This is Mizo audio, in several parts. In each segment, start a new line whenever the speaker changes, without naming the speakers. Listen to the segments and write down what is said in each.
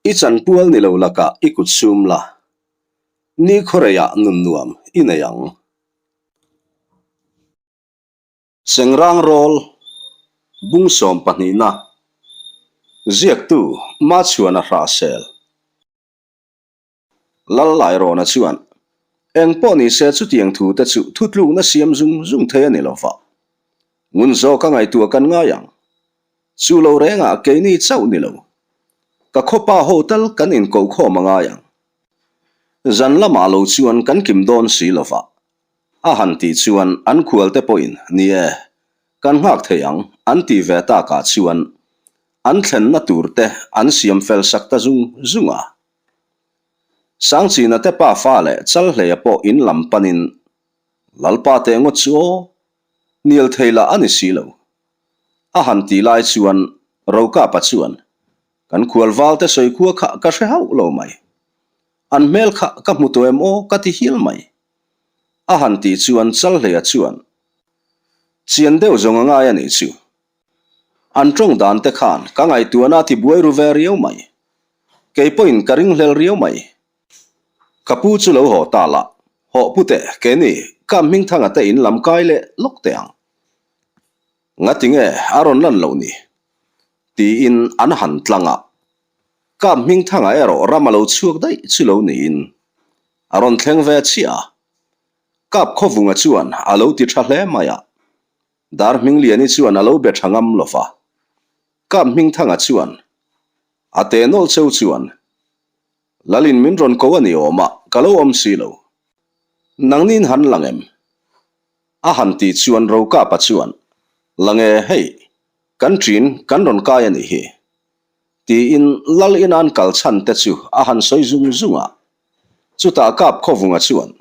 I chanpual ni lo lakah i kut sum la, ni khawreiah nun nuam i nei ang. Sengrang rawl, bung sawm pahnihna, ziaktu Machhuana Hrahsel. Lal Lairawna chuan, Eng pawh ni se chutiang thu te chu thutlukna siam zung zung thei a ni lo va. Ngun zawka ngaihtuah kan ngai ang. Chu lo rengah keini chauh ni lo. Ka khawpa ho tal kan inkohkhawm a ngai ang. Zan lamah lo chuan kan kim dawn si lo va. A han tih chuan an khualte pawhin, Ni e, kan nghak thei ang, an tih ve takah chuan an thlenna tur te an siam fel sak ta zung zung a. Sangchina te pa fa leh Chalhleia pawh in lam panin, Lalpa teh ngawt chu aw, hnial thei lah a ni si lo. A han tih lai chuan Rokapa chuan, Kan khualval te sawikhua kha ka hre hauh lo mai. An hmel kha ka hmu tawh em aw ka ti hial mai. A han tih chuan Chalhleia chuan, Chian deuh zawng a ngai a nih chu. An tawng dan te khan ka ngaihtuahna a ti buai ru ve riau mai. Kei pawhin ka ringhlel riau mai. Ka pu chu lo haw ta lah, Hawh pu teh, keini ka Hmingthanga te in lam kai leh lawk teh ang. Ngati nge a rawn lan loh ni? Tiin an han tlang a. Ka Hmingthanga erawh ram a lo chhuak daih chu lo niin a rawn thleng ve chiah a. Kap Khawvunga chuan a lo ti tha hle mai a. Dar Hmingliani chuan a lo be tha ngam lo va. Kap Hmingthanga chuan, A teh nawlh cheu chuan, Lalin min rawn ko a ni awm a, ka lo awm si lo. Nangni'n han lang em? A han tih chuan Rokapa chuan, Lang e, hei, kan ṭin kan rawn kai a nih hi. Tiin Lal Inan kal chhan te chu a han sawi zung zung a. Chutah Kap Khawvunga chuan,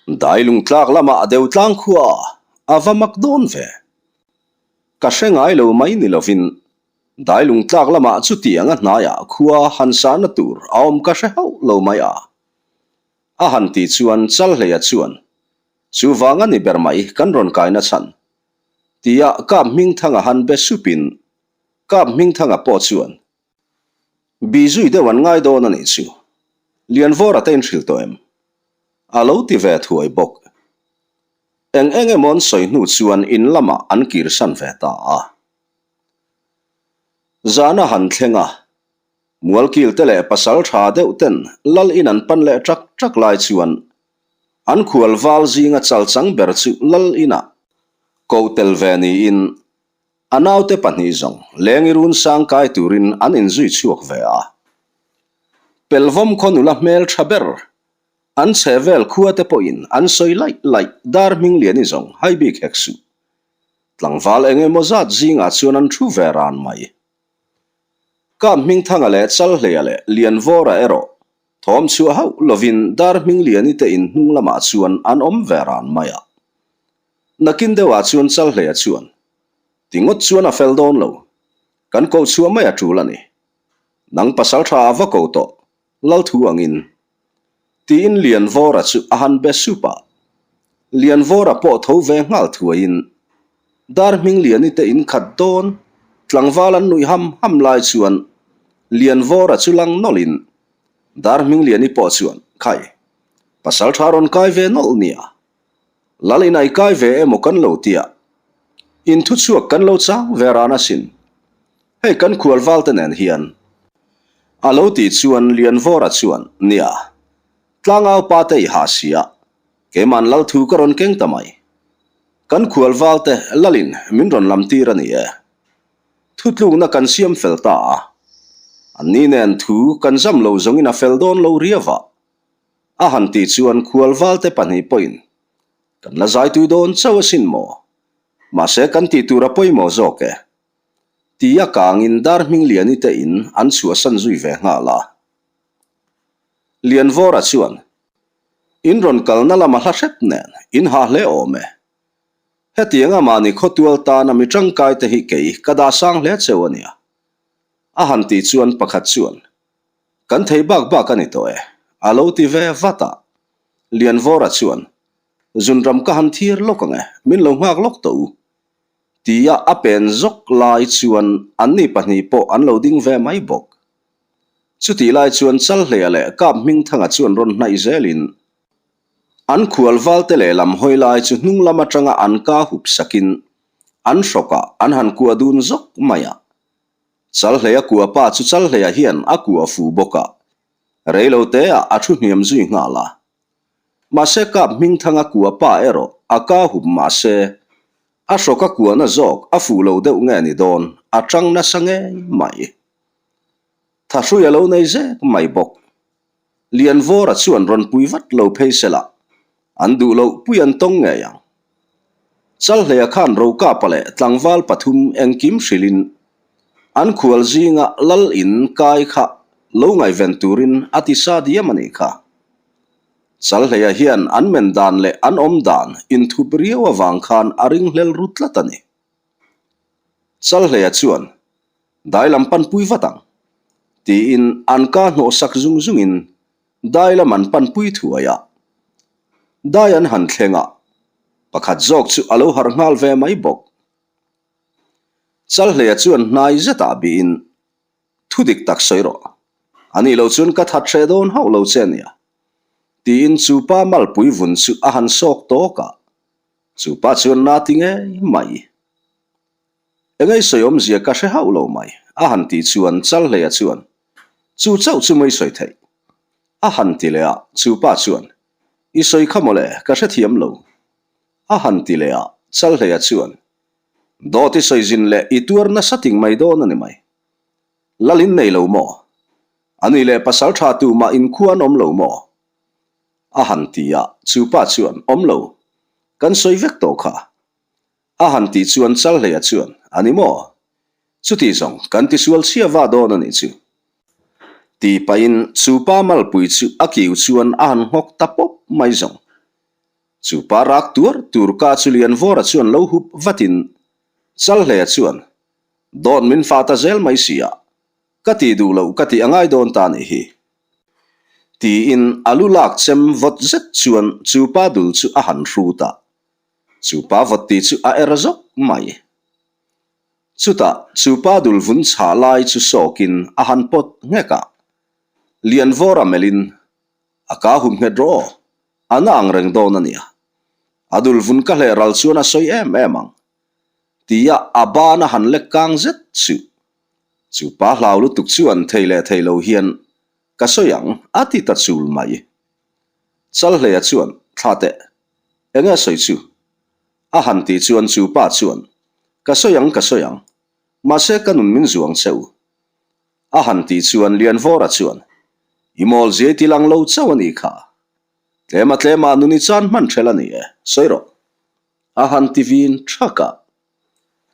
Dailung tlak lamah deuh tlang khua a va mak dawn ve. Ka hre ngai lo mai ni lovin Dailung tlak lamah chutiang a hnaiah khua han sahna tur a awm ka hre hauh lo mai a. A han tih chuan Chalhleia chuan, Chuvang a ni ber mai kan rawn kaina chhan. Tia Kap Hmingthanga han be supin Kap Hmingthanga pawh chuan, Bi zui deuh an ngai dawn a nih chu. Lianvawra te inhrilh tawh em? A lo ti ve thuai bawk. Eng eng emaw an sawi hnu chuan in lamah an kirsan ve ta a. Zan a han thleng a, Mualkil te leh pasal tha deuh ten lal in an pan leh ṭak ṭak lai chuan an khual val zinga chalchang ber chu lal inah koh tel ve niin A naute pahnih zawng lengi run sang kai turin an inzui chhuak ve a. Pelvawm khaw nula hmel tha ber, an chhe vel khua te pawhin an sawi laih laih dar hming liani zawng hai bik hek suh. Tlangval eng emaw zat zingah chuan an thu ve ran mai. Kap Hmingthanga leh Chalhleia leh Lianvawra erawh thawm chhuah hauh lovin dar hming liani te in hnung lamah chuan an awm ve ran mai a. Nakin deuhah chuan Chalhleia chuan, Ti ngawt chuan a fel dawn lo. Kan koh chhuah mai a tul a ni. Nang pasal tha a va ko tawh, Lalthu angin. Tiin Lianvawra chu a han be sup a. Lianvawra pawh tho ve nghal thuaiin, Dar Hmingliani te in khat dawn, tlangval an nuih ham ham lai chuan Lianvawra chu lang nawlhin, Dar Hmingliani pawh chuan, Khai, pasal tha rawn kai ve nawlh nia. Lal in ai kai ve emaw kan lo tia, in thu chhuak kan lo chang ve ran asin. Hei kan khual val te nen hian. A lo tih chuan Lianvawra chuan, Nia, tlangau pa te i hah sia, keiman lal thu ka rawn keng ta mai. Kan khual val te lal in min rawn lam tir a ni e. Thutlukna kan siam fel ta a. Anni nen thu kan zam lo zawngin a fel dawn lo riau a. A han tih chuan khualvalte pahnih pawhin, Kan la zai tui dawn chauh asin maw? Mahse kan tih tur a pawimawh zawk e. Tia kangin dar hming Liani te in an chhuahsan zui ve nghal a. Lianvawra chuan, In rawn kalna lama hla hrep nen in ha hle awm e. Hetianga mahni khawtual tana mi tangkai te hi kei ka dah sang hle cheu a nia. A han tih chuan pakhat chuan, Kan thei bak bak a ni tawh e, a lo ti ve vat a. Lianvawra chuan, Zunram ka han thir lawk ang e, min lo nghak lawk tawh u. Tia a pen zawk lai chuan anni pahnih pawh an lo ding ve mai bawk. Chutih lai chuan Chalhleia leh Kap Hmingthanga chuan rawn hnaih zelin an khual valte lehlam hawi lai chu hnung lam atanga an ka hup sakin an hrawkah an han kuah dun zawk mai a. Chalhleia kua pa chu Chalhleia hian a kuah fu bawk a, reilo teah a thu hniam zui nghal a. Mahse Kap Hmingthanga kua pa erawh a ka hup mahse a hrawka kuahna zawk a fuh lo deuh nge ni dawn a tang nasa ngei mai. Thahrui a lo nei zek mai bawk. Lianvawra chuan rawn pui vat lo phei se lah, an duh loh pui an tawng ngei ang. Chalhleia khan Rokapa leh tlangval pathum engkim hrilhin an khual zinga lal in kai kha lo ngaihven turin a ti sa diam a nih kha. Chalhleia hian an men dan leh an awm dan inthup riau avang khan a ringhlel ru tlat a ni. Chalhleia chuan Dai lam panpui vat ang, tiin an ka hnawh sak zung zungin dai lam an panpui thuai a. Dai an han thleng a, pakhat zawk chu a lo harh nghal ve mai bawk. Chalhleia chuan hnai zetah bihin, Thu dik tak sawi rawh, a nih loh chuan ka that hreh dawn hauh lo che a nia, tiin chu pa malpui vun chu a han sawk tawk a, chu pa chuan na ti ngei mai. Engei sawi awmzia ka hre hauh lo mai, a han tih chuan Chalhleia chuan, Chu chauh chu mai sawi theih. A han ti leh a, chu pa chuan, I sawi kha mawle, ka hrethiam lo. A han ti leh a, Chalhleia chuan, Dawt i sawi zin leh i tuar nasa ting mai dawn a ni mai. Lal in nei lo maw? A ni leh pasal tha tu mah inkhua an awm lo maw? A han ti a, chu pa chuan, Awm lo. Kan sawi vek tawh kha. A han tih chuan Chalhleia chuan, A ni maw? Chuti zawng, kan tisual chhia va dawn a nih chu. Ti pahin chu pa malpui chu a kiu chuan a han nghawk ta pawp mai zawng. Chu pa rak tuar tur ka chu Lianvawra chuan lo hup vatin Chalhleia chuan, Dawt min fa ta zel mai si a, ka ti duh loh ka tih a ngai dawn ta nih hi. Tiin a lu lak chem vawt zet chuan chu pa dul chu a han hrut a. Chu pa vawt tih chu a er zawk mai. Chutah chu pa dul vun chhah lai chu sawkin a han pawt nghek a. Lianvawr a melhin, A ka hum nghet rawh aw, a na ang reng dawn a nia. A dul vun ka hleh ral chuan a sawi em em ang. Tia a ban a han lek kang zet chu. Chu pa hlau lutuk chuan thei leh thei lo hian, Ka sawi ang, a ti ta chul mai. Chalhleia chuan, Thla teh, eng nge sawi chu? A han tih chuan chu pa chuan, Ka sawi ang, ka sawi ang. Mahse ka nun min zuang che u. A han tih chuan Lianvawra chuan, I mawl ziai ti lang lo chauh a nih kha. Tlema tlema nun i chan hman ṭhel a ni e, sawi rawh. A han ti vin ṭhak a.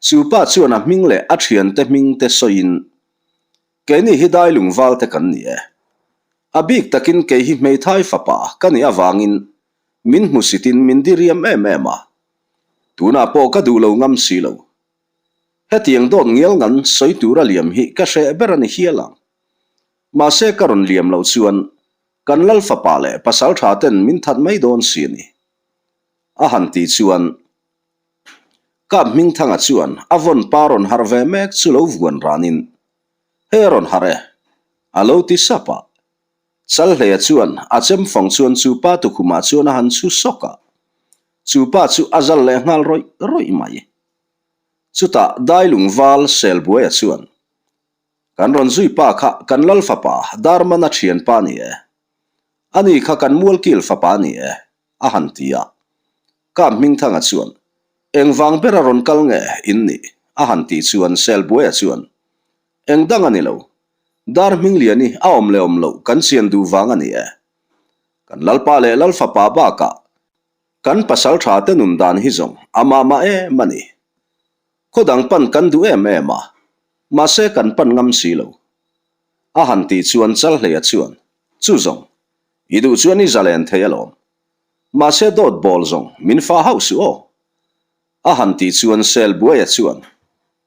Chu pa chuan a hming leh a ṭhiante hming te sawiin, Keini hi dailung val te kan ni e. A bik takin kei hi hmeithai fapa ka nih avangin min hmusitin min diriam em em a. Tunah pawh ka duh lo ngam si lo. Hetiang dawt ngial ngan sawi tura liam hi ka hreh ber a ni hial ang. Mahse ka rawn liam loh chuan kan lal fapa leh pasal tha ten min that mai dawn si a ni. A han tih chuan Kap Hmingthanga chuan a vawn pa rawn harh ve mek chu lo vuan ranin, Hei a rawn harh e, a lo ti sap a. Chalhleia chuan a chem fang chuan chu pa tukhumah chuan a han chhu sawk a, chu pa chu a zal leh nghal rawih rawih mai. Chutah Dailung val Selbuaia chuan, Kan rawn zui pa kha kan lal fapa Darmana thianpa ni e. Ani kha kan Mualkil fapa ni e, a han ti a. Kap Hmingthanga chuan, Engvang bera rawn kal nge in nih? a han tih chuan Selbuaia chuan, Eng dang a ni lo. Dar Hmingliani a awm leh awm loh kan chian duh vang a ni e. Kan Lalpa leh Lalfapa bakah kan pasal tha te nun dan hi zawng a mah mah em a ni. Khaw dang pan kan duh em em a, mahse kan pan ngam si lo. A han tih chuan Chalhleia chuan, Chu zawng, i duh chuan i zalen thei alawm. Mahse dawt bawl zawng min fa hauh suh aw. A han tih chuan Sel buaia chuan,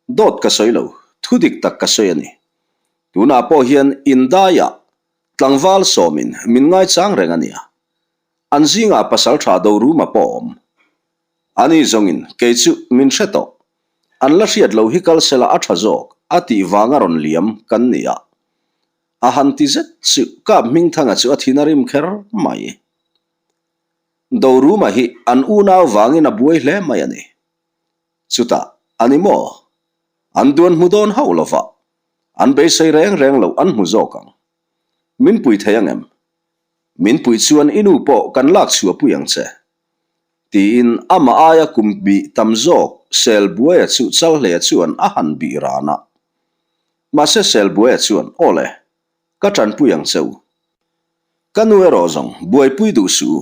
Dawt ka sawi lo, thu dik tak ka sawi a ni. Tunah pawh hian indaiah tlangval sawmin min ngaichang reng a nia. An zingah pasal tha Doruma pawh a awm. Ani zawngin kei chu min hre tawh. An la hriat lo hi kal sela a tha zawk a tih vanga rawn liam kan ni a. A han ti zet chu Kap Hmingthanga chu a thin a rim kher mai. Doruma hi an unau vangin a buai hle mai a ni. Chutah, a ni maw? An duan hmu dawn hauh lova, an beisei reng reng loh an hmu zawk ang. Min pui thei ang em? Min pui chuan i nu pawh kan lak chhuah pui ang che. Tiin amah aia kum bih tam zawk Selbuaia chu Chalhleia chuan a han bih ran a. Mahse Selbuaia chuan, Aw le, ka tanpui ang che u. Ka nu erawh zawng buaipui duh suh u.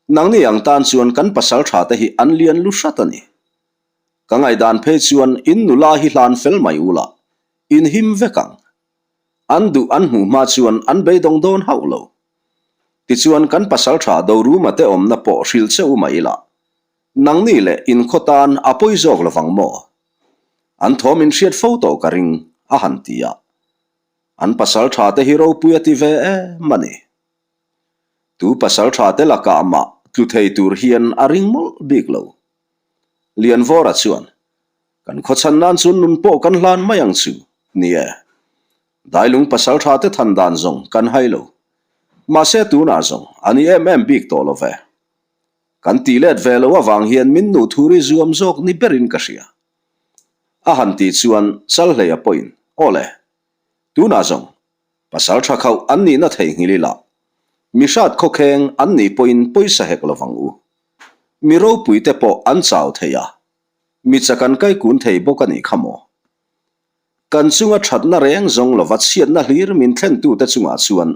Nangni ang tan chuan kan pasal tha te hi an lian lu hrat a ni. Ka ngaihdan phei chuan in nula hi hlan fel mai ula, in him vek ang. An duh an hmuh hma chuan an beidawng dawn hauh lo. Tichuan kan pasal tha Doruma te awmna pawh hrilh che u mai ila, nangni leh in khaw tan a pawi zawk lovang maw? An thawm in hriat fo tawh ka ring, a han ti a. An pasal tha te hi ropui a ti ve em a ni. Tu pasal tha te lakah mah tlu thei tur hian a ring mawlh bik lo. Lianvawra chuan, Kan khawchhan nan chuan nun pawh kan hlan mai ang chu, ni e. Dailung pasal tha te than dan zawng kan hai lo. Mahse tunah zawng a ni em em bik tawh lo ve. Kan tih let ve lo avang hian min nuh thur i zuam zawk ni berin ka hria. A han tih chuan Chalhleia pawhin, Aw le, tunah zawng Pasal tha khauh an nihna theihnghilh ila, mi hrat khawkheng an nih pawhin pawisa hek lovang u. Mi ropuite pawh an chau thei a, mi chak an kaikun thei bawk a nih kha maw? Kan chunga thatna reng zawng lova chhiatna hlir min thlentute chungah chuan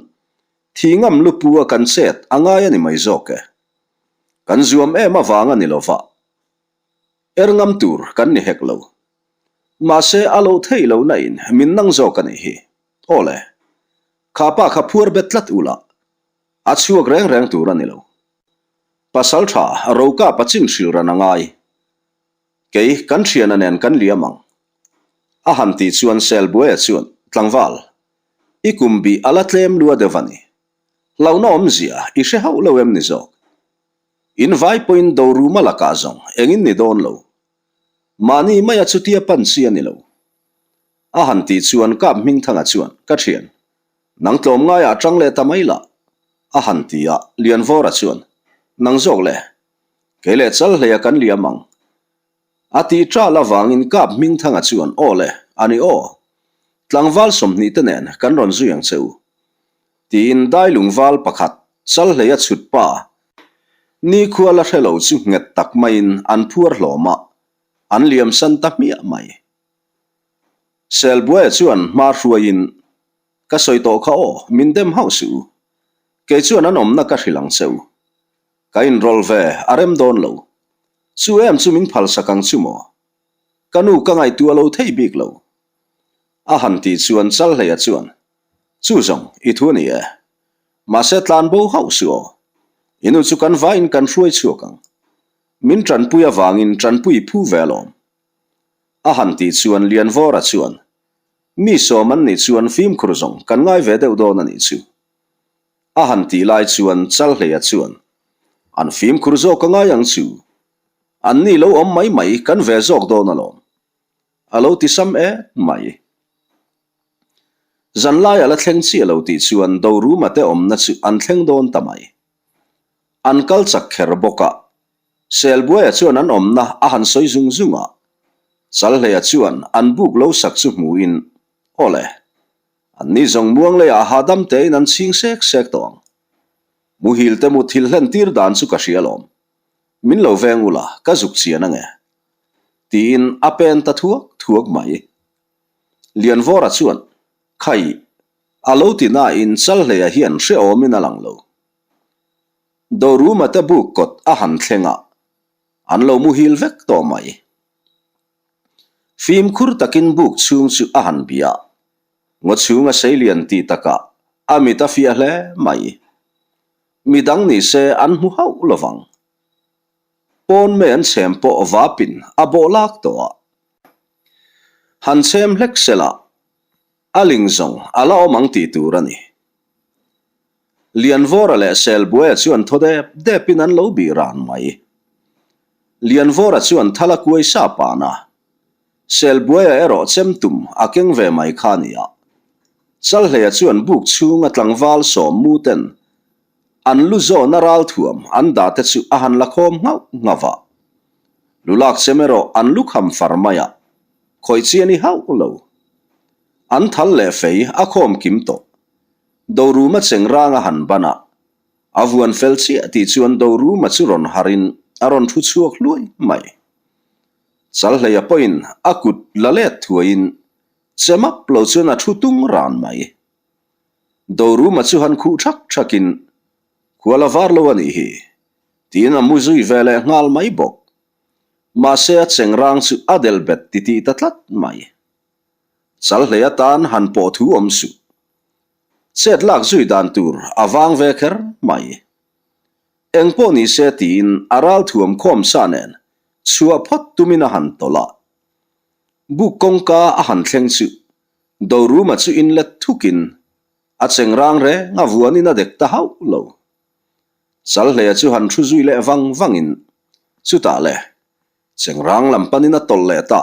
thi ngam lupu a kan chet a ngai a ni mai zawk e. Kan zuam em avang a ni lova, er ngam tur kan ni hek lo. Mahse a lo theih lohna in min nang zawk a nih hi. Aw le, kha pa kha phuar bet tlat ula, a chhuak reng reng tur a ni lo. Pasal tha Rokapa chin hrilh ran a ngai. Kei kan thiana nen kan liam ang. A han tih chuan Selbuaia chuan, Tlangval, i kum bih a la tlem lua deuh a ni. Hlauhna awmzia i hre hauh lo em ni zawk? In vai pawhin Doruma lakah zawng engin ni dawn lo. Mahni maia chutia pan chi a ni lo. A han tih chuan Kap Hmingthanga chuan, Ka thian, nang tlawm ngaiah tang leh ta mai lah, a han ti a, Lianvawra chuan, Nang zawk le, kei leh Chalhleia kan liam ang. A tih ṭal avangin Kap Hmingthanga chuan, Aw le, a ni aw, tlangval 20 te nen kan rawn zui ang che u, tiin dailungval pakhat Chalhleia chhut pa nikhua la hre lo chu nghet tak maiin an phuar hlawm a, an liamsan ta hmiah mai. Selbuaia chuan hma hruaiin, Ka sawi tawh kha aw, min dem hauh suh u. Kei chuan an awmna ka hrilh ang che u. Ka inrawlh ve a rem dawn lo. Chu em chu min phalsak ang chu maw? Ka nu ka ngaihtuah lo thei bik lo. A han tih chuan Chalhleia chuan, Chu zawng, i thu a ni e. Mahse tlan bo hauh suh aw. I nu chu kan vaiin kan hruai chhuak ang. Min tanpui avangin tanpui i phu ve alawm. A han tih chuan Lianvawra chuan, Mi sawm an nih chuan fimkhur zawng kan ngai ve deuh dawn a nih chu. A han tih lai chuan Chalhleia chuan, An fimkhur zawk a ngai ang chu. An ni lo awm mai mai kan ve zawk dawn alawm. A lo ti sam et mai. Zanlai a la thleng chiah lo tih chuan Doruma te awmna chu an thleng dawn ta mai. An kal chak kher bawk a, Selbuaia chuan an awmna a han sawi zung zung a, Chalhleia chuan an buk lo sak chu hmuhin, Aw le, anni zawng muang leiah hahdam tein an chhing sek sek tawh ang. Muhil te muthilh hlen tir dan chu ka hria lawm. Min lo veng ula, ka zuk chian ange. Tiin a pen ta thuak thuak mai. Lianvawra chuan, Khai, a lo ti nain Chalhleia hian hrehawmin a lang lo. Doruma te buk kawt a han thleng a, an lo muhil vek tawh mai. Fimkhur takin buk chhung chu a han bia a, ngaw chhung a seilian tih takah a mit a fiah hle mai. Midang ni se an hmu hauh lovang. Pawn mei an chhem pawh vapin a bawh lak tawh a. Han chhem hlek sela A ling zawng a la awm ang tih tur a ni. Lianvawra leh Selbuaia chuan thaw dep depin an lo bih ran mai. Lianvawra chuan thal a kuai sa pan a, Selbuaia erawh chem tum a keng ve mai kha a ni a. Chalhleia chuan buk chhunga tlangval sawmmu ten an lu zawna ralthuam an dah te chu a han la khawm nghauh nghauh a. Lu lak chem erawh an lu kham far mai a, khawih chi a ni hauh lo. An thal leh fei a khawm kim tawh. Doruma chengrang a han ban a, a vuan fel chiah tih chuan Doruma chu rawn harhin a rawn thu chhuak hluai mai. Chalhleia pawhin a kut la let thuaiin Che map lo chuan a thu tung ran mai. Doruma chu han khuh thak thakin, Khua la var lo a nih hi, tiin a mu zui ve leh nghal mai bawk. Mahse a chengrang chu a delh bet titih ta tlat mai. Chalhlei atan han pawh thu awm suh. Chet lak zui dan tur a vang ve kher mai. Eng pawh ni se tiin a ral thuam khawm sa nen chhuah phawt tumin a han tawlh a. Buk kawngka a han thleng chu Doruma chu inlet thukin a chengrang reng a vuanin a dek ta hauh lo. Chalhleia chu han thu zui leh vang vangin chutah le chengrang lam panin a tawlh leh ta.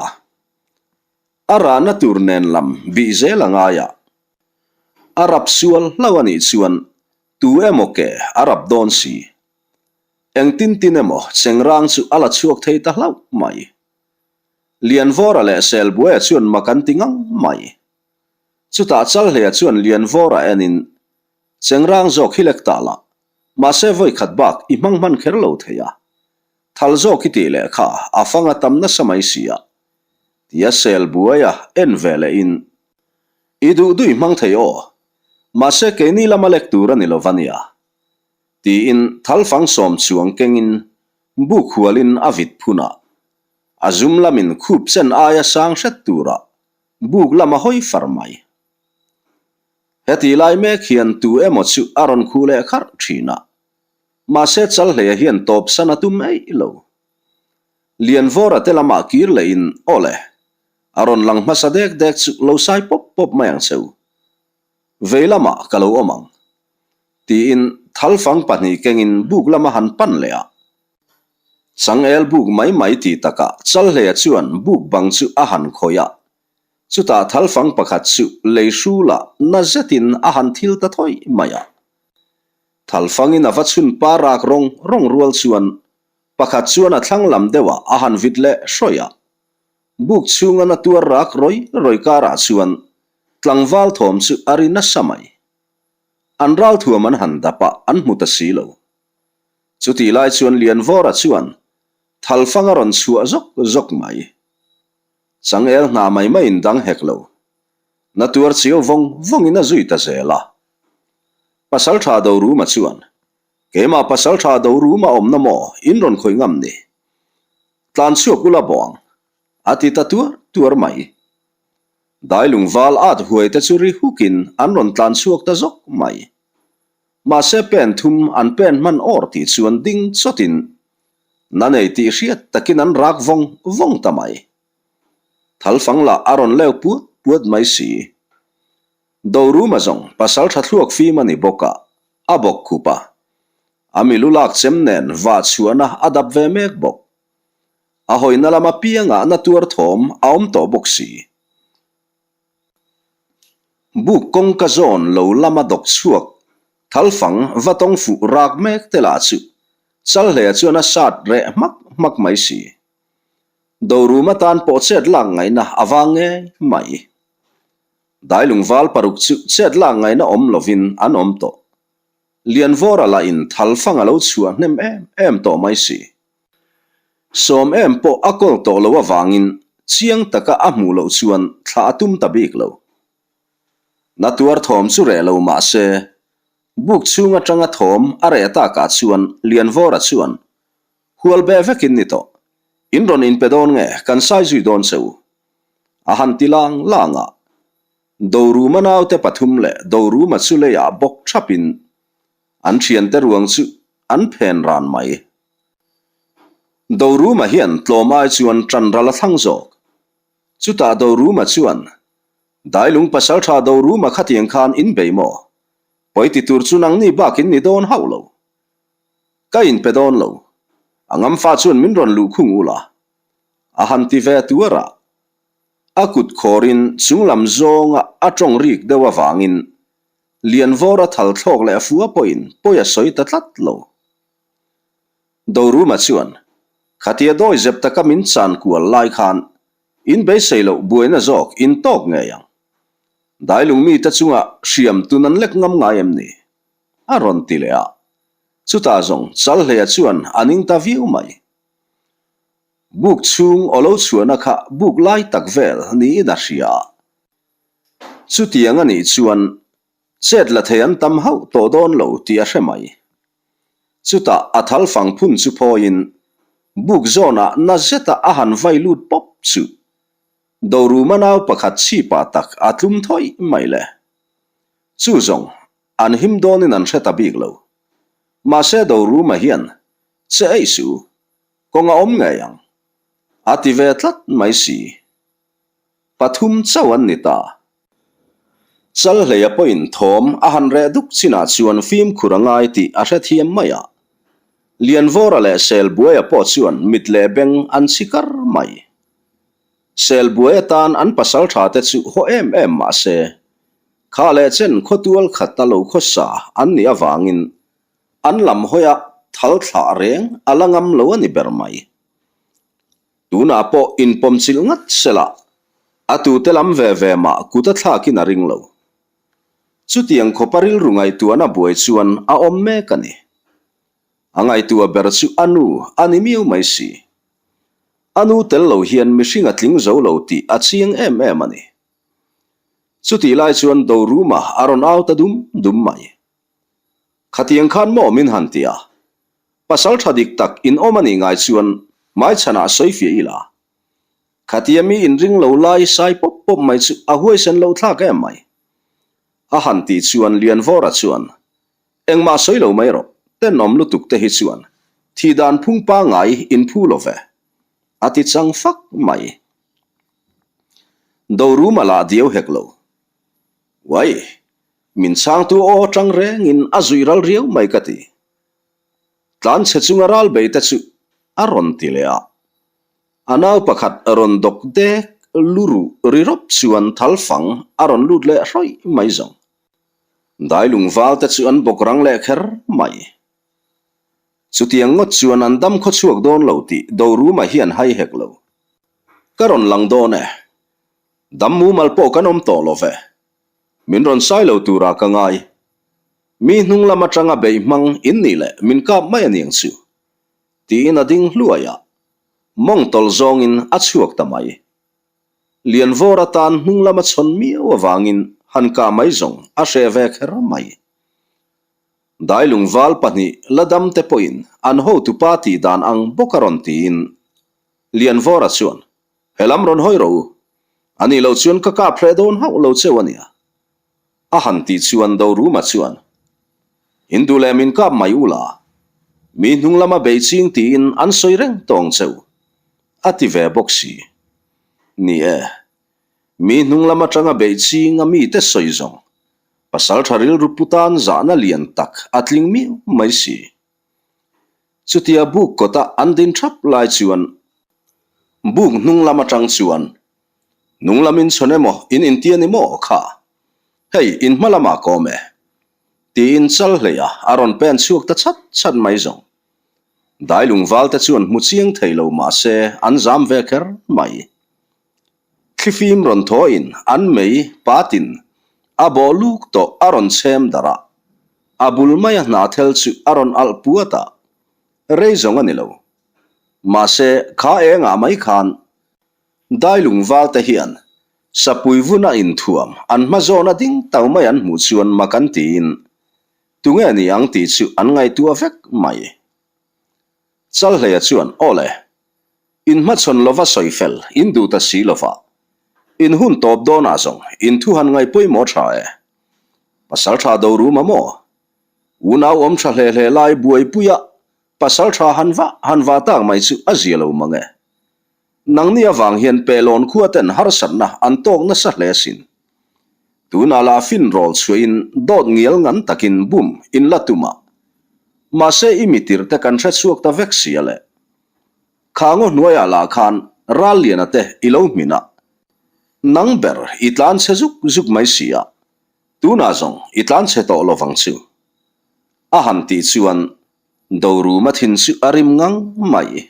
A rahna tur nen lam bih zel a ngai a. A rap sual hlauh a nih chuan tu emaw ke a rap dawn si. Engtin tin emaw chengrang chu a la chhuak thei ta hlauh mai. Lianvawra leh Selbuaia chuan mak an ti ngang mai. Chutah Chalhleia chuan Lianvawra enin, Chengrang zawk hi lek ta la, mahse vawi khat bak i hmang hman kher lo thei a. Thal zawk i tih leh kha a fang a tam nasa mai si a, tia Selbuaia en ve lehin, I duh duh i hmang thei aw, mahse keini lama lek tur a ni lo va nia, tiin thalfang sawm chuang kengin buk hualin a vit phun a, a zum lamin khup chen aia sang hret tura buk lam a hawi far mai. Heti lai mek hian tu emaw chu a rawn khuh leh kharh thin a, mahse Chalhleia hian tawpsan a tum eih lo. Lianvawra te lamah kir lehin aw le, a rawn lang hmasa dek dek chu lo sai pawp pawp mai ang cheu. Vei lamah ka lo awm ang. Tiin thalfang pahnih kengin buk lama han pan leh a. Changel buk mai mai ti takah Chalhleia chuan buk bang chu a han khawih a. Chutah thalfang pakhat chu lei hrulah na zetin a han thil ta thawih mai a. Thalfangin a va chhun pa rak rawng rawng rual chuan pakhat chuan a thlang lam deuhah a han vit leh hrawih a. Buk chhunga na tuar rak rawi rawi karah chuan tlangval thawm chu a ri nasa mai. An ralthuam an han dap a, an hmu ta si lo. Chutih lai chuan Lianvawra chuan thalfang a rawn chhuah zawk zawk mai. Changel hna mai maiin dang hek lo. Na tuar chiau vawng vawngin a zui ta zel a. Pasaltha Doruma chuan, Keimah Pasaltha Doruma awmna maw in rawn khawih ngam ni? Tlan chhuak ula bawng, a ti ta tuar tuar mai. Dailung val at huai te chu ri hukin an rawn tlan chhuak ta zawk mai. Mahse pen thum an pen hman awr tih chuan ding chawtin na nei tih hriat takin an rak vawng vawng ta mai. Thalfang lah a rawn leu puat puat mai si. Doruma zawng pasal tha thluak fim a ni bawk a, a bawk khup a. A milu lak chem nen vah chhuahna a dap ve mek bawk. A hawina lam apiangah na tuar thawm a awm tawh bawk si. Buk kawngka zawn lo lama dawk chhuak thalfang va tawng fuh rak mek te lah chu Chalhleia chuan a sat reh hmak hmak mai si. Doruma tan pawh chet lak ngaihna a vang ngei mai. Dailungval paruk chu chet lak ngaihna awm lovin an awm tawh. Lianvawra lah in thalfang a lo chhuah hnem em em tawh mai si. Sawm em pawh a kawl tawh lo avangin chiang taka a hmuh loh chuan thla a tum ta bik lo. Na tuar thawm chu reh lo mah se, buk chhung atanga thawm a reh takah chuan Lianvawra chuan, Hual beh vekin ni tawh, in rawn inpe dawn nge kan sai zui dawn che u? A han ti lang lang a. Doruma naute pathum leh Doruma chu leiah bawk thapin an thiante ruang chu an phen ran mai. Doruma hian tlawm ai chuan tan ral a thlang zawk. Chutah Doruma chuan, Dailung pasaltha Doruma khatiang khan in bei maw? Pawi ti tur chu nangni bak in ni dawn hauh lo. Ka inpe dawn lo. A ngamfa chuan min rawn luh khung ula. A han ti ve tuar a. A kut khawrin chunglam zawnga a tawng rik deuh avangin Lianvawra thal thlawk leh fua pawhin pawi a sawi ta tlat lo. Doruma chuan, Khatia dawi zep taka min chan kual lai khan in beisei loh buaina zawk in tawk ngei ang. Dailung mite chunga hriam tun an lek ngam ngai em ni? A rawn ti leh a. Chutah zawng Chalhleia chuan a ning ta viau mai. Buk chhung aw lo chhuahna kha buk lai tak vel niin a hria a. Chutiang a nih chuan chet la thei an tam hauh tawh dawn lo tih a hre mai. Chutah a thal fang phun chu phawiin buk zawnah na zeta a han vai lut pawp chu Doruma nau pakhat chhipah tak a tlum thawih mai le. Chu zawng an him dawnin an hre ta bik lo. Mahse Doruma hian che eih suh u, kawng a awm ngei ang. A ti ve tlat mai si. Pathum chauh an ni ta. Chalhleia pawhin thawm a han reh duk chinah chuan fimkhur a ngai tih a hrethiam mai a. Lianvawra leh Selbuaia pawh chuan mit leh beng an chhi kar mai. Selbuai atan an pasal tha te chu haw em em mah se, kha leh chen khawtual khat a lo khawsa an nih avangin an lam hawia thal thlah reng a la ngam lo a ni ber mai. Tunah pawh inpawmchilh ngat sela, a tute lam ve ve mah kut a thlakin a ring lo. Chutiang khawpa rilru ngaihtuahna buai chuan a awm mek a ni. A ngaihtuah ber chu a nu a ni miau mai si. A nu tel lo hian mihring a tling zo lo tih a chiang em em a ni. Chutih lai chuan Doruma a rawn au ta dum dum mai. Khatiang khan maw min han ti a? Pasal tha dik tak in awm a nih ngai chuan hmaichhanah sawi fiah ila. Khatia mi inring lo lai sai pawp pawp mai chu a huaisen lo thlak em mai. A han tih chuan Lianvawra chuan, Engmah sawi lo mai rawh, tenawm lutuk te hi chuan thih dan phung pangngai in phu lo ve. A ti chang fak mai. Doruma lah diau hek lo. Uai! Min chhangtu aw atang rengin a zuih ral riau mai ka ti. Tlanchhe chunga ral bei te chu a rawn ti leh a. A nau pakhat rawn dawk dek lu ruh ri rawp chuan thal fang a rawn lut leh hrawih mai zawng. Dailung val te chu an bawk rang leh kher mai. Chutiang ngawt chuan an dam khaw chhuak dawn lo tih Doruma hian hai hek lo. Ka rawn lang dawn e. Dam mumal pawh kan awm tawh lo ve. Min rawn sai lo turah ka ngai. Mi hnung lam atanga beih hmang in nih leh min kap mai a niang chu. Tiin a ding hluai a, mawng tawlh zawngin a chhuak ta mai. Lianvawr atan hnung lama chhawn miau avangin han kah mai zawng a hreh ve kher mai. Dailung val pahnih la dam te pawhin an hotupa tih dan ang bawk a rawn tiin Lianvawra chuan He lam rawn hawi rawh u. A nih loh chuan ka kap hreh dawn hauh lo cheu a nia. A han tih chuan Doruma chuan, In duh leh min kap mai u la. Mi hnung lama bei ching tiin an sawi reng tawng cheu. A ti ve bawk si. Ni e. Mi hnung lam atanga bei ching a mite sawi zawng. Pasaltha rilru pu tan zahna lian tak a tling miau mai si. Chutia buk kawta an din thap lai chuan buk hnung lam atang chuan hnung lam in chhawn emaw in inti a ni maw kha? Hei in hma lamah ka awm e tiin chal hleia a rawn pen chhuak ta chat chat mai zawng. Dailung val te chuan hmu chiang thei lo mahse an zam ve kher mai. Thlifim rawn thawiin an mei patin a bawh luk tawh a rawn chhem darh a, a bul maia hnathel chu a rawn alh puat a, rei zawng a ni lo. Mahse, kha engah mai khan Dailung valte hian sapui vuna inthuam an hma zawna ding tau mai an hmuh chuan mak an tiin tunge ni ang tih chu an ngaihtuah vek mai. Chalhleia chuan, Aw le, In hmachhawn lova sawi fel, in duh ta si lova. In hun tawp dawnah zawng in thu han ngaih pawimawh tha e. Pasal tha do rum a maw? Unau awm tha hle hle lai buaipuia pasal tha han vah han vah tak mai chu a zia lo mang e. Nangni avang hian Pehlawn khua ten harsatna an tawk nasa hle sin. Tunah lah fin rawl chhuahin dawt ngial ngan takin bum in la tum a. Mahse i mitirte kan hrechhuak ta vek sia le. Kha ngaw hnuaiah lah khan Ralliana te i lo hmin a. Nang ber i tlan chhe zuk zuk mai si a, tunah zawng i tlan chhe tawh lo vang chu. A han tih chuan Doruma thin chu a rim ngang mai.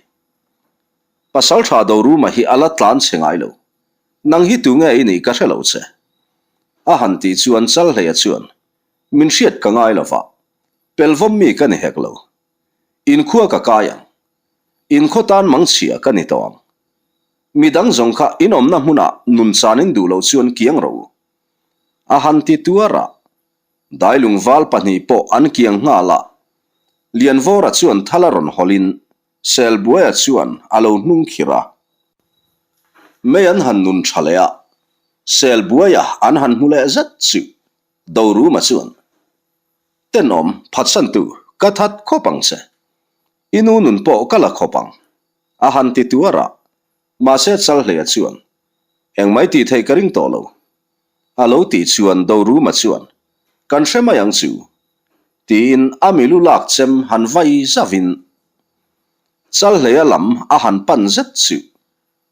Pasaltha Doruma hi a la tlan chhe ngai lo. Nang hi tunge i nih ka hre lo che. A han tih chuan Chalhleia chuan, Min hriat ka ngai lo va, pelvawm mi ka ni hek lo. Inkhua ka kai ang. Inkhaw tan mangchhia ka ni tawh ang. Mi dang zawng kha in awmna hmunah nun chan in duh loh chuan kiang ro. A han ti tuar a, Dailung val pahnih pawh an kiang nghal a, Lianvawra chuan thal a rawn hawlhin Selbuaia chuan a lo hnung khirh a. Mei an han nun tha leh a, Selbuaia an han hmu leh zet chu Doruma chuan, Tenawm, phatsantu, ka that khawp ang che. I nu nun pawh ka la khawp ang, a han ti tuar a, mahse Chalhleia chuan, Engmai tih theih ka ring tawh lo. A lo tih chuan Doruma chuan, Kan hre mai ang chu, tiin a milu lak chem han vai zavin Chalhleia lam a han pan zet chu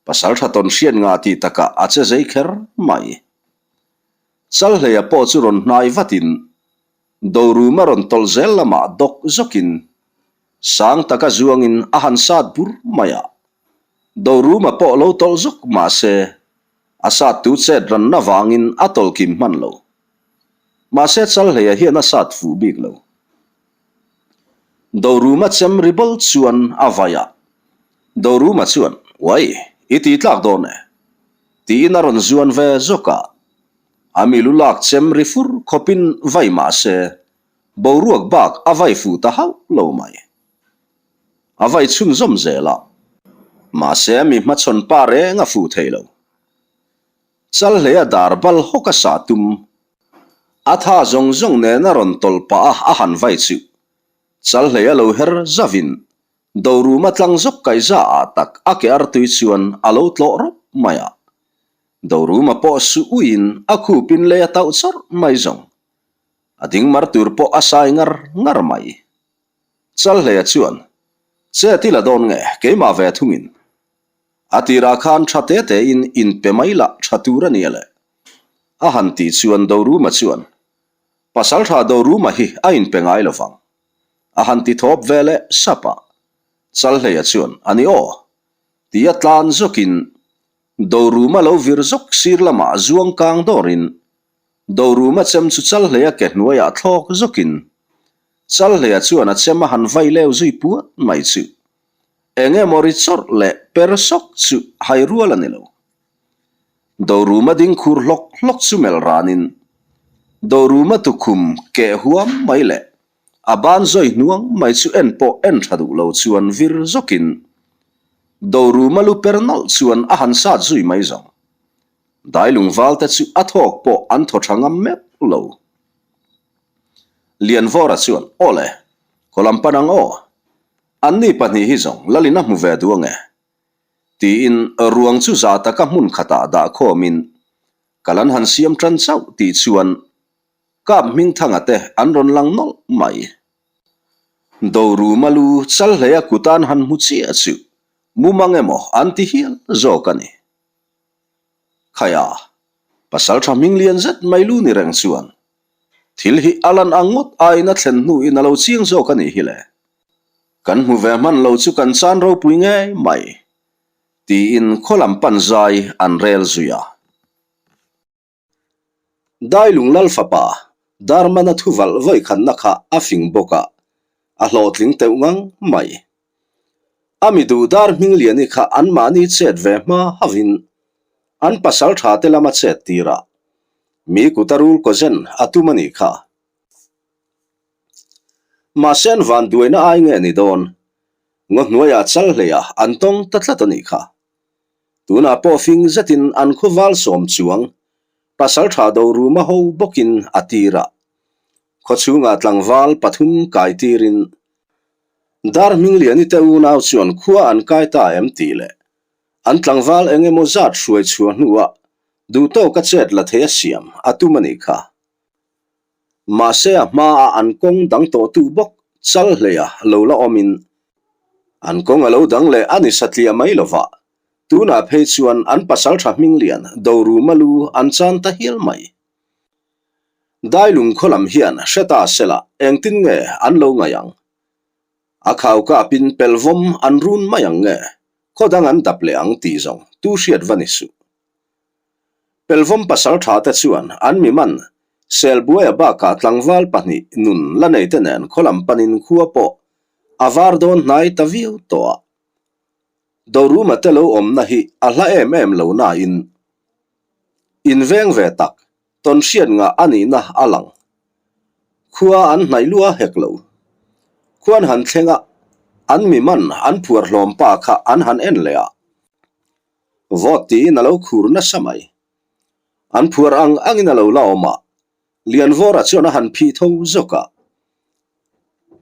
Pasaltha tawn hriat nga tih takah a che zei kher mai. Chalhleia pawh chu rawn hnai vatin Doruma rawn tawlh zel lamah dawk zawkin sang taka zuangin a han sat bur mai a. Doruma pawh lo tawlh zawk mah se a sat tu chet ranna vangin a tawlh kim hman lo. Mahse Chalhleia hian a sat fuh bik lo. Doruma chem ri bawl chuan a vai a. Doruma chuan, Uai, i ti tlak dawn e. Tiin a rawn zuan ve zawk a. A milu lak chem ri fur khawpin vai mah se, boruak bak a vai fuh ta hauh lo mai. A vai chhunzawm zel a, mahse mi hmachhawn pa reng a fuh thei lo. Chalhleia dar bal hawk a sah tum. A tha zawng zawng nen a rawn tawlh pah a a han vai chuh. Chalhleia lo her zavin Doruma tlang zawk kaihza ah tak a ke artui chuan a lo tlawh rawp mai a. Doruma pawh su uiin a khupin lei a tauh chawrh mai zawng. A ding mar tur pawh a sai ngar ngar mai. Chalhleia chuan, Che ti la dawn nge, keimah ve thungin. A tirah khan tha te tein inpe mai lah tha tur a nia le. A han tih chuan Doruma chuan, Pasaltha Doruma hi a inpe ngai lo vang. A han ti thawp ve leh sap a. Chalhleia chuan, A ni aw. Tia tlan zawkin Doruma lo vir zawk sir lamah zuang kang dawrin Doruma chem chu Chalhleia ke hnuaiah thlawk zawkin Chalhleia chuan a chem a han vai leu zui puat mai chu eng emaw ri chawrh leh per sawk chu hai rual a ni lo. Doruma ding khur hlawk hlawk chu melh ranin Doruma tukhum keh huam mai leh A ban zawi hnuang mai chu en pawh en tha duh lo chuan vir zawkin Doruma lu per nawlh chuan a han sat zui mai zawng. Dailung valte chu a thawk pawh an thaw tha ngam meuh lo. Lianvawra chuan, Aw le, khaw lam pan ang aw. Anni pahnih hi zawng Lalin a hmu ve duh ange. Tiin ruang chu za taka hmun khatah dah khawmin kal an han siam tan chauh tih chuan Kap Hmingthanga te an rawn lang nawlh mai. Doruma lu Chalhleia kutan han hmu chiah chu mumang emaw an ti hial zawk a ni. Khaia, Pasaltha hming lian zet mai lu ni reng chuan thil hi a lan ang ngawt aiin a thlen hnuin a lo chiang zawk a nih hi le. Kan hmu ve hman lo chu kan chan ropui ngei mai, tiin khaw lam pan zai an rel zui a. Dailung Lal fapa Darmana thu valh vawikhatna kha a fing bawk a, a hlawhtling teuh ngang mai. A mi duh dar Hmingliani kha anmahni chet ve hma hauhin an pasal tha te lama chet tir a, mi kut a rul kawzen a tum a nih kha. Mahse an vanduaina ai nge ni dawn, ngaw hnuaiah chal hleiah an tawng ta tlat a nih kha. Tunah pawh fing zetin an khuval sawm chuang Pasaltha Doruma ho bawkin a tir a, khawchhungah tlangval pathum kai tirin Dar Hmingliani te unau chuan khua an kai ta em tih leh an tlangval eng emaw zat hruai chhuah hnuah duhtawka chet la thei a siam a tum a nih kha. Mahse a hmaah an kawng dang tawhtu bawk chal hleia lo la awmin an kawng a lo dang leh a ni satliah mai lovah. Tunah phei chuan an pasaltha hminglian Doruma lu an chan ta hial mai. Dailung khaw lam hian hre ta sela engtin nge an lo ngaih ang? A khau kapin pelvawm an run mai ang nge khaw dang an dap leh ang tih zawng tu hriat va ni suh. Pelvawm pasaltha te chuan an mi man Selbuaia bakah tlangval pahnih nun la nei te nen khaw lam panin khua pawh a var dawn hnai ta viau tawh a. Doruma te lo awmna hi a hla em em lo nain inveng ve tak tawn hriat ngah a nihna a lang. Khua an hnaih lua hek lo. Khuan han thleng a, an mi man an phuar hlawm pa kha an han en leh a. Vawt tiin a lo khur nasa mai. An phuar ang angin a lo la awm a, Lianvawra chuan a han phih tho zawk a.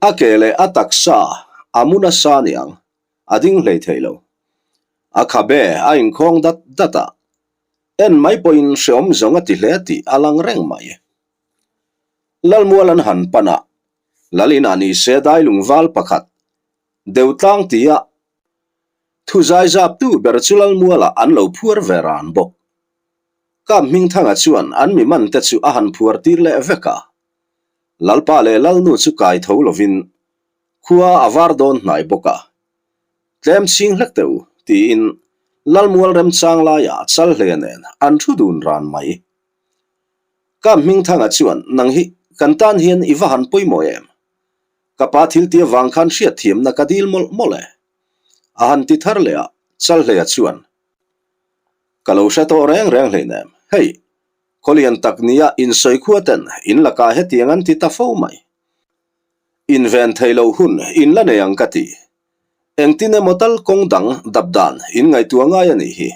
A ke leh a taksa a mu nasa niang, a ding hlei thei lo. A khabe a inkhawng dat dat a, en mai pawhin hreawm zawng a ti hle tih a lang reng mai. Lalmual an han pan a, Lal inah ni se dailung val pakhat deuh tlang tia thu zai zaptu ber chu Lalmualah an lo phuar ve ran bawk. Kap Hmingthanga chuan an mi man te chu a han phuar tir leh vek a. Lalpa leh Lalnu chu kai tho lovin khua a var dawn hnai bawk a. Tlem chhing hlek teh u, tiin Lalmual remchang laiah chal hle nen an thu dun ran mai. Kap Hmingthanga chuan nang hi kan tan hian i va han pawimawh em? Ka pa thil tia vang khan hriatthiamna ka dil mawlh mawlh e. A han ti thar leh a, Chalhleia chuan, Ka lo hre tawh reng reng hleinem. Hei, khawlian tak nia insawi khua ten in lakah hetiang an ti ta fo mai. Inven thei loh hun in la nei ang ka ti. Engtin emaw tal kawng dang dap dan in ngaihtuah ngai a nih hi.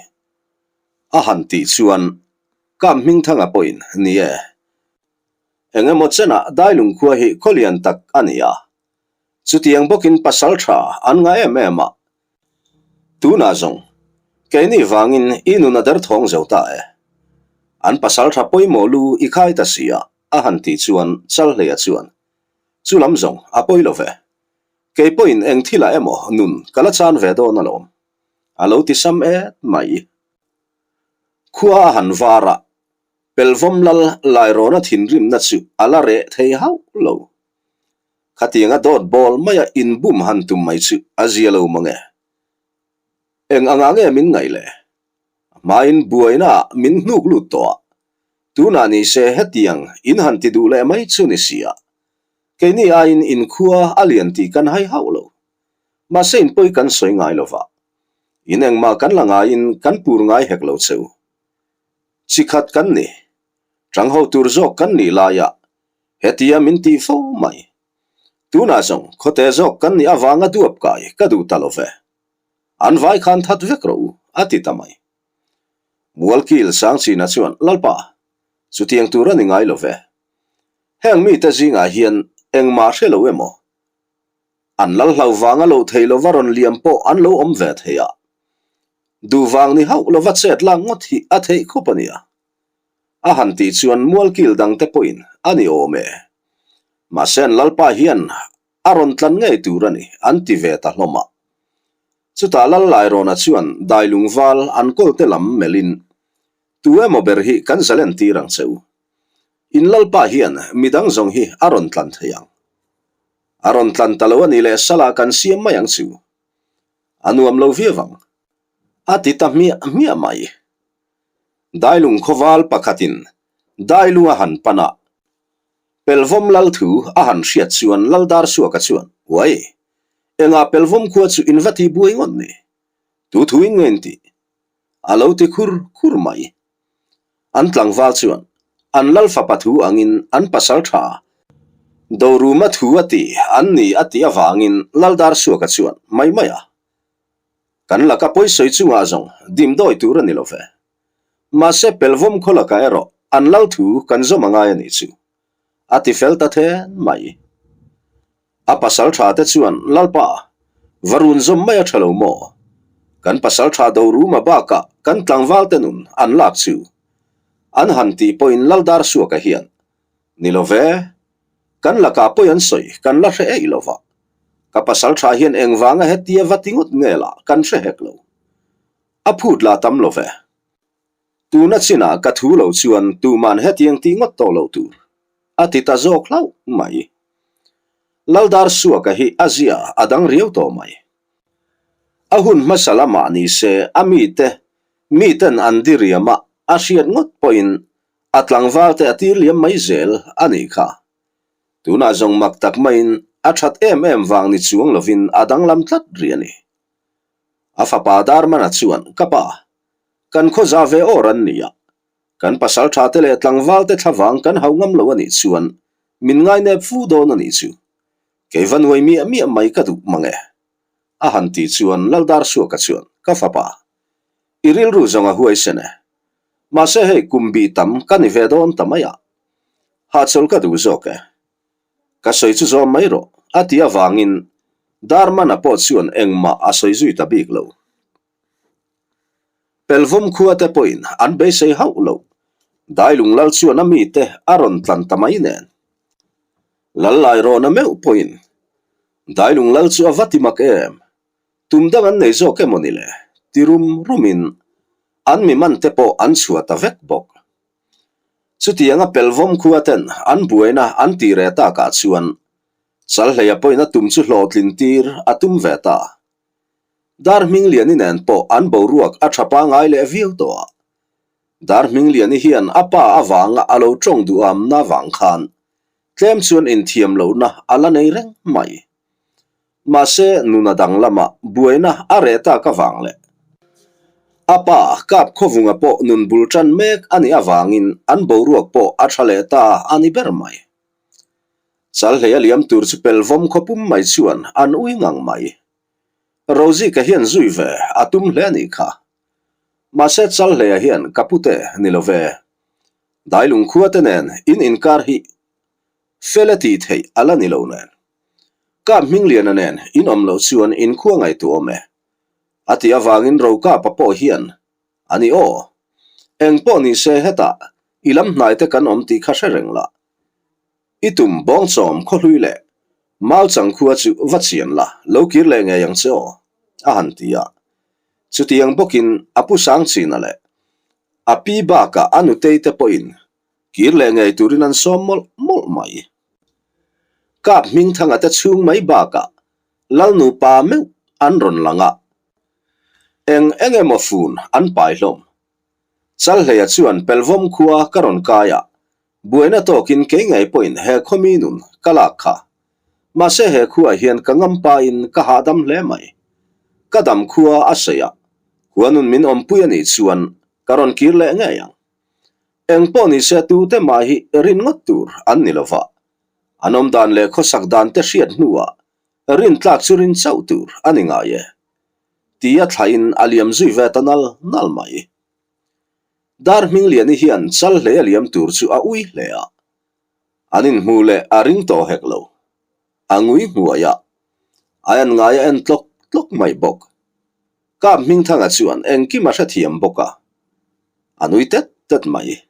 A han tih chuan Kap Hmingthanga pawhin ni e. Eng emaw chenah Dailung khua hi khawlian tak a ni a. Chutiang bawkin pasal tha an ngah em em a. Tunah zawng, keini vangin i nun a derthawng zo ta e. An pasal tha pawimawh lu i khai ta si a, a han tih chuan Chalhleia chuan, Chu lam zawng a pawi lo ve. Kei pawhin eng thilah emaw nun ka la chan ve dawn alawm. A lo ti sam et mai. Khua a han var a, Pelvawm lal Lairawna thinrimna chu a la reh thei hauh lo. Khatianga dawt bawl maia inbum han tum mai chu a zia lo mang e. Eng anga nge min ngaih le? A hmain buaina ah min hnuk lut tawh a, tunah ni se hetiang in han ti duh leh mai chu ni si a, keini aiin inkhua a lian tih kan hai hauh lo. Mahse in pawi kan sawi ngai lo va, in engmah kan la ngaiin kan pur ngai hek lo che u. Chi khat kan ni, tangho tur zawk kan nih laiah Hetia min tih fo mai. Tunah zawng khawte zawk kan nih avanga duap kai ka duh ta lo ve. An vai khan that vek rawh u, a ti ta mai. Mualkil Sangchina chuan, Lalpa, chutiang tur a ni ngai lo ve. Heng mite zingah hian engmah hre lo emaw? An lal hlau vanga loh thei lova rawn liam pawh an lo awm ve thei a. Duh vang ni hauh lova chet lak ngawt hi a theih khawp a nia. A han tih chuan mualkil dangte pawhin a ni awm e. Mahse an Lalpa hian a rawn tlan ngei tur a ni an ti ve ta hlawm a. Chutah Lal Lairawna chuan dailung val an kawlte lam melhin, Tu emaw ber hi kan zalen tir ang che u. In Lalpa hian midang zawng hi a rawn tlan thei ang. A rawn tlan ta lo a nih leh salah kan siam mai ang chu. A nuam lo viau ang. A ti ta hmiah hmiah mai. Dailung khawval pakhatin Dailung a han pan a, Pelvawm lal thu a han hriat chuan Lal Darsuaka chuan, Uai, engah Pelvawm khua chu in va ti buai ngawt ni? Tu thu in nge in tih? A lo ti khur khur mai. An tlangval chuan an lal fapa thu angin an pasal tha Doruma thu a ti an ni a tih avangin Lal Darsuaka chuan mai mai a Kan laka pawisawi chungah zawng dimdawi tur a ni lo ve. Mahse Pelvawm khaw lakah erawh an lal thu kan zawm a ngai a nih chu. A ti fel ta then mai. A pasal tha te chuan Lalpa, va run zawm mai a tha lo maw? Kan pasal tha Doruma bakah kan tlangval te nun an lak chu. An han tih pawhin Lal Darsuaka hian, Ni lo ve, kan lakah pawi an sawi kan la hre eih lo va. Ka pasal tha hian engvanga hetia va ti ngawt nge lah kan hre hek lo. A phut lah tam lo ve. Tuna chinah ka thu lo chuan tuman hetiang tih ngawt tawh loh tur a ti ta zawk hlauh mai. Laldar Suaka hi a zia a dang riau tawh mai. A hun hmasa lamah ni se a mite miten an diriam a, a hriat ngawt pawhin a tlangval te a tir liam mai zel a nih kha. Tunah zawng mak tak maiin a that em em vang ni chuang lovin a danglam tlat rih a ni. A fapa Darmana chuan, Ka pa, kan khaw za ve awr an ni a, kan pasal tha te leh tlangval te thlavang kan hau ngam lo a nih chuan min ngainep fu dawn a nih chu. Kei va nuai miah miah mai ka duh mang e. A han tih chuan Laldar Suaka chuan, Ka fapa, i rilru zawng a huaisen e. Mahse hei kum bih tam ka ni ve dawn ta mai a. Hahchawl ka duh zawk e. Ka sawi chu zawm mai rawh, a ti avangin Darmana pawh chuan engmah a sawi zui ta bik lo. Pelvawm khua te pawhin an beisei hauh lo. Dailung lal chuan a mite a rawn tlan ta mai nen. Lal Lairawna meuh pawhin Dailung lal chu a va ti mak em? Tum dang an nei zawk emaw ni le? ti rum rumin an mi man te pawh an chhuah ta vek bawk. Chutianga Pelvawm khua ten an buaina an tih reh takah chuan Chalhleia pawhin a tum chu hlawhtlin tir a tum ve ta. Dar Hmingliani nen pawh an boruak a tha pangai leh viau tawh a. Dar Hmingliani hian a pa avanga a lo tawng duhamna vang khan tlem chuan inthiam lohna a la nei reng mai. Mahse nuna dang lama buaina a reh tak avang leh a pa kap khawvunga pawh nun bul tan mek a nih avangin an boruak pawh a tha leh ta a ni ber mai. Chalhlei a liam tur chu pelvawm khawpum mai chuan an ui ngang mai. Rozika hian zui ve a tum hle a nih kha. Mahse Chalhleia hian ka pute ni lo ve. Dailung khua te nen in inkar hi fel a tih theih a la ni lo nen. Kap Hmingliana nen in awm loh chuan in khua ngaihtuah awm e. A tih avangin Rokapa pawh hian a ni aw. Eng pawh ni se hetah i lam hnai te kan awm tih kha hre reng la. I tum bawngchawm khawhlui leh mau chang khua chu va chian la, lo kir leh ngei ang che aw, a han ti a. Chutiang bawkin a pu Sangchina leh a pi bakah a nutei te pawhin kir leh ngei turin an sawm mawlh mawlh mai. Kap Hmingthanga te chhung mai bakah Lal nupa meuh an rawn lang a, eng eng emaw fun an pai hlawm. Chalhleia chuan Pelvawm khua ka rawn kai a, Buaina tawkin kei ngei pawhin he khawmi nun ka lak kha. Mahse he khuaah hian ka ngampain ka hahdam hle mai. Ka dam khua a sawi a, khua nun min awmpui a nih chuan ka rawn kir leh ngei ang. Eng pawh ni se tute mah hi rin ngawt tur an ni lova, an awm dan leh khawsak dan te hriat hnuah rin tlak chu rin chauh tur a ni ngai e. Tia thlain a liam zui ve ta nal nal mai. Dar Hmingliani hian chal hlei a liam tur chu a ui hle a, an inhmuh leh a ring tawh hek lo. A ngui hmuai a, a en ngai a en tlawk tlawk mai bawk. Kap Hmingthanga chuan engkim a hrethiam bawk a, a nui tet tet mai.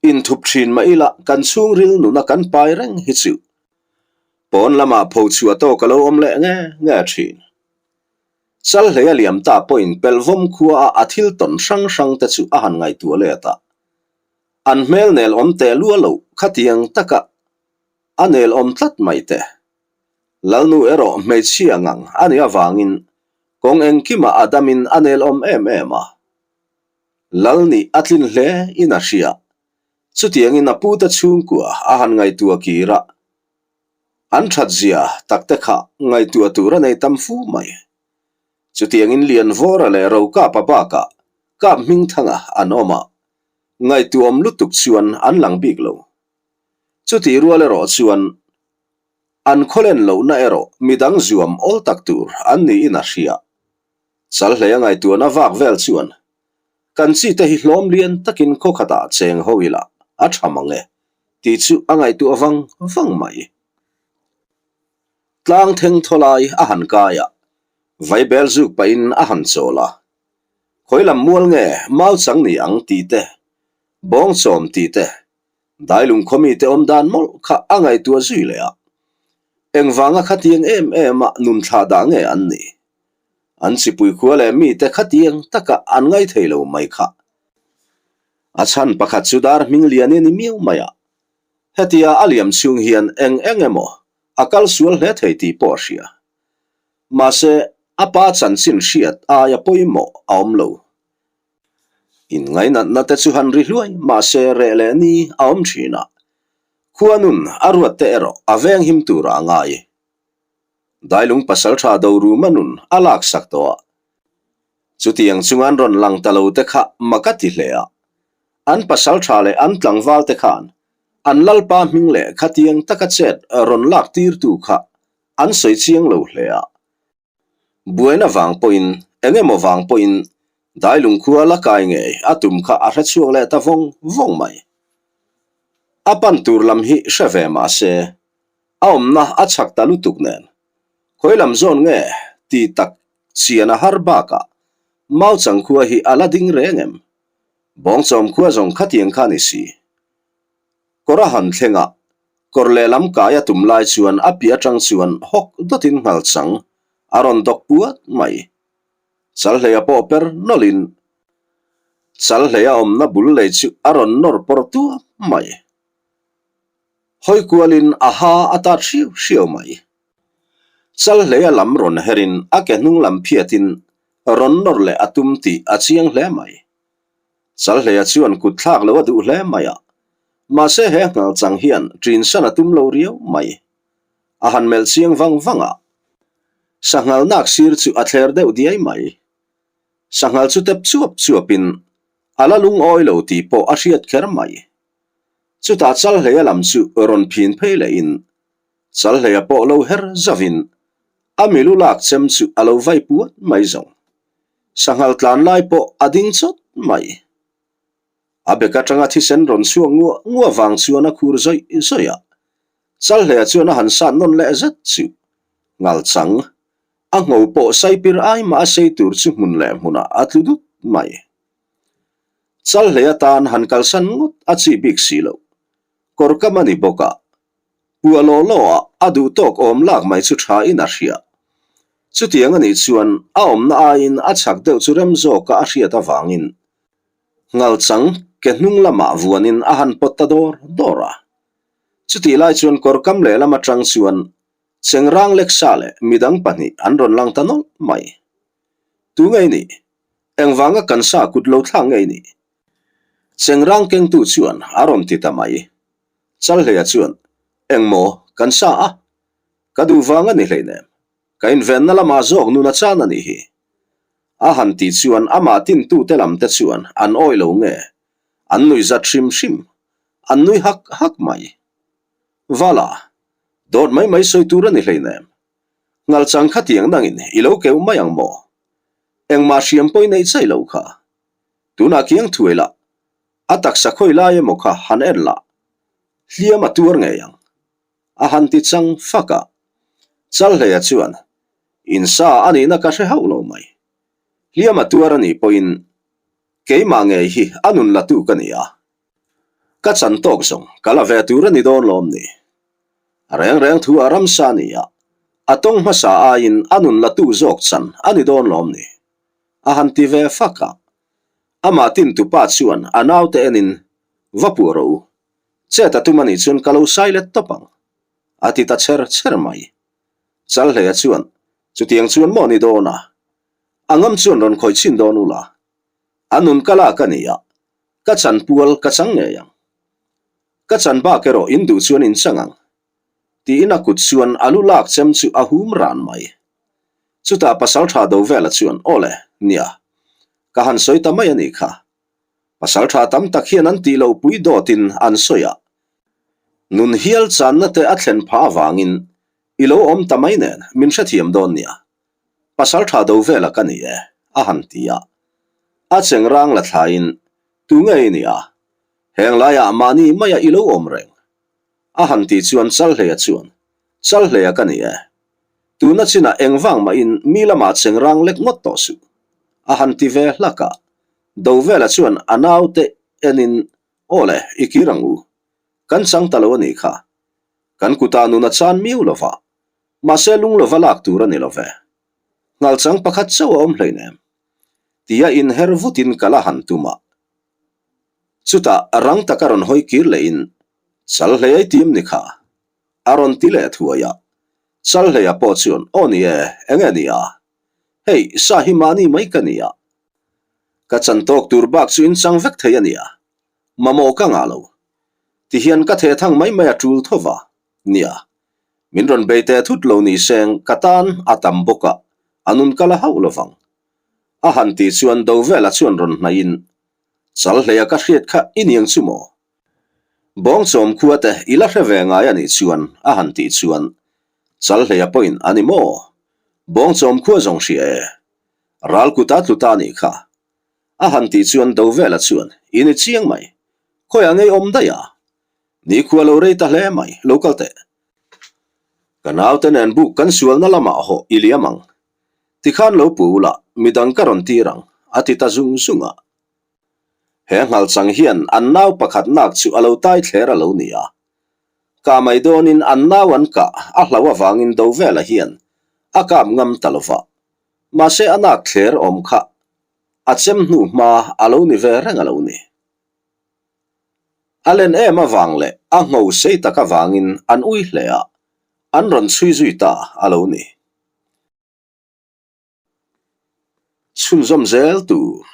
Inthup thin mah ila kan chhungril nuna kan pai reng hi chu pawn lamah pho chhuah tawk a lo awm leh nge nge thin. Chalhlei a liam ta pawhin Pelvawm khua a a thil tawn hrang hrang te chu a han ngaihtuah let a. An hmel nel awm teh lua loh khatiang taka a nel awm tlat mai te. Lalnu erawh hmeichhia ngang a nih avangin kawng engkimah a damin a nel awm em em a. Lal nih a tlin hle in a hria. Chutiangin a pute chhungkua a han ngaihtuah kir a. An that zia tak te kha ngaihtuah tur a nei tam fu mai. Chutiangin Lianvawra leh Rokapa bakah Kap Hmingthanga an awm a, ngaihtuahawm lutuk chuan an lang bik lo. Chutih rual erawh chuan an khawlen lohna erawh midang zuam awl tak tur an niin a hria. Chalhleia ngaihtuahna vak vel chuan kan chi te hi hlawm lian takin khaw khatah cheng ho ila a tha mang e tih chu a ngaihtuah vang vang mai. Tlang theng thaw lai a han kai a, vaibel zuk pahin a han chawl a. Khawi lam mual nge mau chang ni ang tih te, bawng chawm tih te, Dailung khawmi te awm dan mawlh kha a ngaihtuah zui leh a. Engvanga khatiang em em a nun thlah dah nge an nih? An chipui khua leh mite khatiang taka an ngai thei lo mai kha. A chhan pakhat chu dar hming lian i ni miau mai a. Hetia a liam chhung hian eng eng emaw a kal sual hle thei tih pawh a hria. Mahse, a pa chanchin hriat aia pawimawh a awm lo. Inngainatna te chu han ri hluai mahse reh leh ni a awm thin a, khua nun a ruat te erawh a veng him turah a ngai. Dailung pasaltha Doruma nun a laksak tawh a, chutiang chunga an rawn lang ta lo te kha mak a ti hle a, an pasaltha leh an tlangval te khan an lalpa hming leh khatiang taka chet rawn lak tirtu kha an sawi chiang lo hle a. Buaina vang pawhin, eng emaw vang pawhin Dailung khua la kai ngei a tum kha a hre chhuak leh ta vawng vawng mai. A pan tur lam hi hre ve mah se, a awmna a chhak ta lutuk nen, khawi lam zawn nge ti tak chian a har bakah Mauchang khua hi a la ding reng em? Bawngchawm khua zawng khatiang kha ni si. Kawr a han thleng a, kawr lehlam kai a tum lai chuan a piah atang chuan hawk dawtin nghal chang a rawn dawk puat mai. Chalhleia pawh per nawlhin Chalhleia awmna bul lei chu a rawn nawr pawr tuam mai. Hawi kualin a ha a tat hriau hriau mai. Chalhleia lam rawn herin a ke hnung lam phiatin rawn nawr leh a tum tih a chiang hle mai. Chalhleia chuan kut thlak lo a duh hle mai a, mahse he nghal chang hian ṭinsan a tum lo riau mai. A han melh chiang vang vang a, sanghal nak sir chu a thler deuh diai mai. Sanghal chu tep chuap chuapin a la lungawi lo tih pawh a hriat kher mai. Chutah Chalhleia lam chu rawn phin phei lehin Chalhleia pawh lo her zavin a milu lak chem chu a lo vai puat mai zawng. Sanghal tlan lai pawh a ding chawt mai. A bek atanga thisen rawn chhuak nguah nguah vang chuan a khur zawih zawih a. Chalhleia chuan a han sat nawn leh zet chu. Ngal chang, a ngho pawh saipir ai mah a sei tur chu hmun leh hmunah a tlu dut mai. Chalhleia tan han kalsan ngawt a chi bik si lo. Kawr kam a ni bawk a, Puah law law ah a duh tawk awm lak mai chu tha in a hria. Chutiang a nih chuan a awmna aiin a chhak deuh chu rem zawka a hriat avangin Ngalchang ke hnung lamah vuanin a han pawt ta dawr dawr a. Chutih lai chuan kawr kam lehlam atang chuan Chengrang Leksa leh midang pahnih an rawn lang ta nawlh mai. Tu ngei nih? Engvanga kan sa kut lo thlak ngei nih? Chengrang kengtu chuan a rawn ti ta mai. Chalhleia chuan, Engmaw, kan sa a? Ka duh vang a ni hleinem. Ka invenna lamah zawk nun a chan a nih hi. A han tih chuan amah tintute lam te chuan an awih lo nge? An nui zat hrim hrim. An nui hak hak mai. Vala, dawt mai mai sawi tur a ni hleinem. Ngalchang khatiang nangin i lo keuh mai ang maw? Engmah hriam pawh i neih chai lo kha. Tunah kiang thuai lah A taksa khawi lai emaw kha han en lah, hliam a tuar ngei ang. A han ti chang fak a. Chalhleia chuan, Insa a nihna ka hre hauh lo mai. Hliam a tuar a nih pawhin keimah ngei hi a nun latu ka ni a. Ka chan tawk zawng ka la ve tur a ni dawn lawm ni. A reng reng thu a ramsa a ni a, a tawng hmasa aiin a nun latu zawk chan a ni dawn lawm ni. A han ti ve fak a. Amah tintupa chuan a naute enin, Va puah rawh u. Chet a tum a nih chuan ka lo sai let tawp ang. A ti ta chher chher mai. Chalhleia chuan, Chutiang chuan maw ni dawn a? A ngam chuan rawn khawih chhin dawn ula. A nun ka lak a ni a, ka chan pual ka chang ngei ang. Ka chan bak erawh in duh chuan in chang ang. Tiin a kut chuan a lu lak chem chu a hum ran mai. Chutah Pasaltha Dovela chuan, Aw le, nia. Ka han sawi ta mai a nih kha. Pasaltha tam tak hian an tih loh pui dawtin an sawi a. Nun hial channa te a thlen phah avangin i lo awm ta mai nen min hrethiam dawn nia. Pasaltha Dovela ka ni e, a han ti a. A chengrang la thlaiin, Tu nge i nih a? Heng laiah mahni maia i lo awm reng. A han tih chuan Chalhleia chuan, Chalhleia ka ni e. Tuna chinah engvang mahin mi lamah chengrang lek ngawt tawh suh. A han ti ve hlak a. Dovela chuan a naute enin, Aw le, i kir ang u. Kan chang ta lo a nih kha. Kan kutah nun a chan miau lo va. Mahse lung lova lak tur a ni lo ve. Nghalchang pakhat chauh a awm hleinem. Tia inher vutin ka la han tum a. Chutah rang taka rawn hawi kir lehin, Chalhlei ei tim ni kha. A rawn ti leh thuai a. Chalhleia pawh chuan, Aw ni e, eng nge ni a? Hei, sa hi mahni mai ka ni a. Ka chan tawk tur bak chu in chang vek thei a nia. Mamawh ka ngah lo. Tihian ka theh thang mai mai a tul tho va. Nia. Min rawn bei teh thut lo ni seng ka tan a tam bawk a, a nun ka la hauh lo vang. A han tih chuan Dovela chuan rawn hnaihin, Chalhleia ka hriat kha i niang chu maw? Bawngchawm khua te i la hre ve ngai a nih chuan a han tih chuan Chalhleia pawhin a ni maw? Bawngchawm khua zawng hria e. Ral kuta tlu ta nih kha. A han tih chuan Dovela chuan, I ni chiang mai. Khawiah ngei awm daih a? Nikhua lo rei ta hle mai, lo kal teh. Ka naute nen buk kan sualna lamah hawh i liam ang. Tikhan lo pu ula, midang ka rawn tir ang, a ti ta zung zung a. He nghalchang hian an nau pakhat nak chu a lo tai thler a lo ni a. Kah mai dawnin an nau an kah a hlau avangin Dovela hian a kap ngam ta lo va. Mahse a nak thler awm kha a chem hnu hma a lo ni ve reng a lo ni. A len em avang leh a ngho sei tak avangin an ui hle a, an rawn chhui zui ta a lo ni. Chhunzawm zel tur.